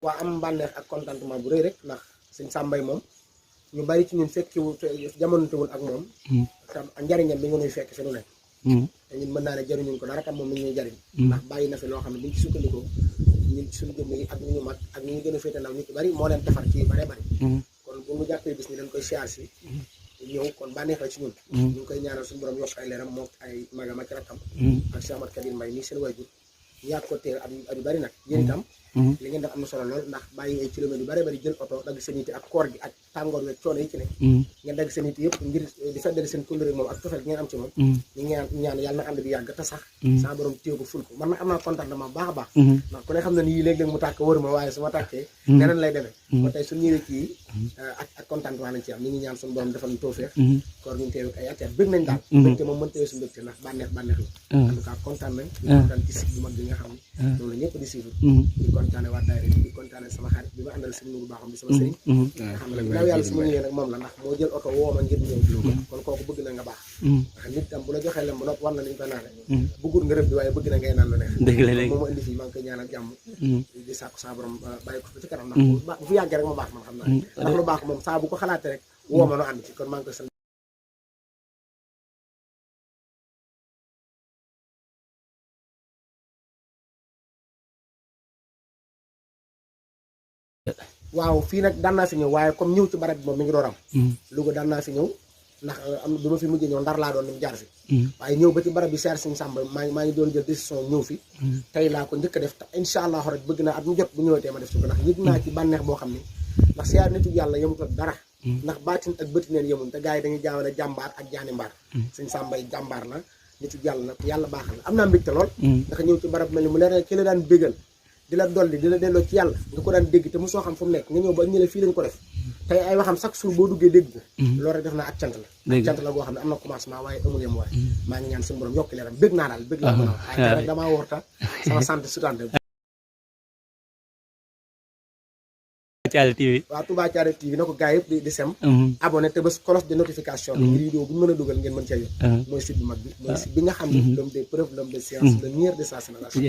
waa am bànneex ak contentement bu rëy rek ndax sëñ Sàmbay moom ñu bari ci ñun fekkiwu jamonotewul ak moom njariñam bi nga nuy fekk fi nu nekk te ñun mën naa ne jariñuñ ko dara tam moom mi ngi ñuy jariñ ndax bàyyi na fi loo xam ne biñ ci sukkandikoo ñun ci suñu jëm yi ak ñu ñu mag ak ñu ñu gën a féete ndaw nit ki bari moo leen defar ci bare bari kon bu ñu jàppee bis ni dañ koy siyaar si ñëw kon bànneex la ci ñun ñu ngi koy ñaanal suñu borom yokk ay leeram moo ay magam ak rakkam ak Cheikh Ahmad Kabir Mbaye nii seen waajur ñu yàgg ko teer at yu bari nag yéen itam li ngeen def am na solo lool ndax bàyyi ay kilomètres yu bari bari jël oto dagg seen yitte ak koor gi ak tàngoor wi ak coono yi ci ne ngeen dagg seen yitte yëpp ngir di feddali seen kóllëre moom ak tofel gi ngeen am ci moom ñu ngi ñaan yàlla na ànd bi yàgg te sax sa borom téye ko ful ko man nag am naa contentement baax a baax ndax ku ne xam na ni yii léeg-léeg mu tàkk wër ma waaye su ma tàkkee neneen lay demee ba tey suñu ñëwee ci ak contentement lañ ci am ñu ngi ñaan suñu borom defal ñu tawfeex koor ñu teew ay at bëgg nañ daal mbégte moom mën teew su mbégte ndax bànneex la en tout cas kontaan nañ ñu kontaan ci site bu mag bi nga xam ne loolu la ñëpp di suivre di kontaane waa daayira di kontaane sama xarit bi ma àndal sëñ Nourou Bakhoum bi sama sëriñ nga xam ne ginnaaw yàlla su ma ñëwee nag moom la ndax moo jël oto woo ma ngir ñëw kon kooku bëgg na nga baax ndax nit tam bu la joxee lem ba noppi war na liñ ko naane bëggul nga rëb bi waaye bëgg na ngay naan lu neex moom ma indi fii maa ngi koy ñaanal jàmm di sàkku saa borom bàyyi ko ci kanam ndax bu fi yàggee rek ma baax man xam naa ndax lu baax moom saa bu ko xalaatee rek woo ma no ànd ci kon maa ngi koy sant waaw fii nag daan naa fi ñëw waaye comme ñëw ci barab bi moom mi ngi door am Louga daan naa fi ñëw ndax am bi ma fi mujjee ñëw Ndar laa doon ni jaar fi waaye ñëw ba ci barab bi seer Sëñ Sàmba maa ngi doon jël décision ñëw fi tey laa ko njëkk a def te incha allah rek bëgg naa at mu jot bu ñëwatee ma def ci ko ndax yëg naa ci bànneex boo xam ne ndax siyaar nitu yàlla yemut ak dara ndax baatin ak bëti neen yemuñ te gars yi dañuy jaawale jàmbaar ak jaani mbaar Sëñ Sàmba jàmbaar la nitu yàlla nag yàlla baaxal na am naa mbégte lool ndax ñëw ci barab mel ni mu leer ki la daan bégal di la dolli di la delloo ci yàlla nga ko daan dégg te mosoo xam fu mu nekk nga ñëw ba ñu la fii lañ ko def tey ay waxam chaque jour boo duggee dégg ko loolu rek def naa ak cant la ak cant la goo xam ne am na commencement waaye amul yem waaye maa ngi ñaan suñu borom yokki leeram bëgg naa daal bëgg laa mën a wax waaye rek damaa warta sama sant sutante Thiaré TV waaw Touba Thiaré TV na ko gars yëpp di sem abonné te bés cloche de notification bi ngir vidéo bu ñu mën a dugal ngeen mën cee jot mooy site bu mag bi mooy site bi nga xam ne l'homme des preuves l'homme de science le meilleur de sa génération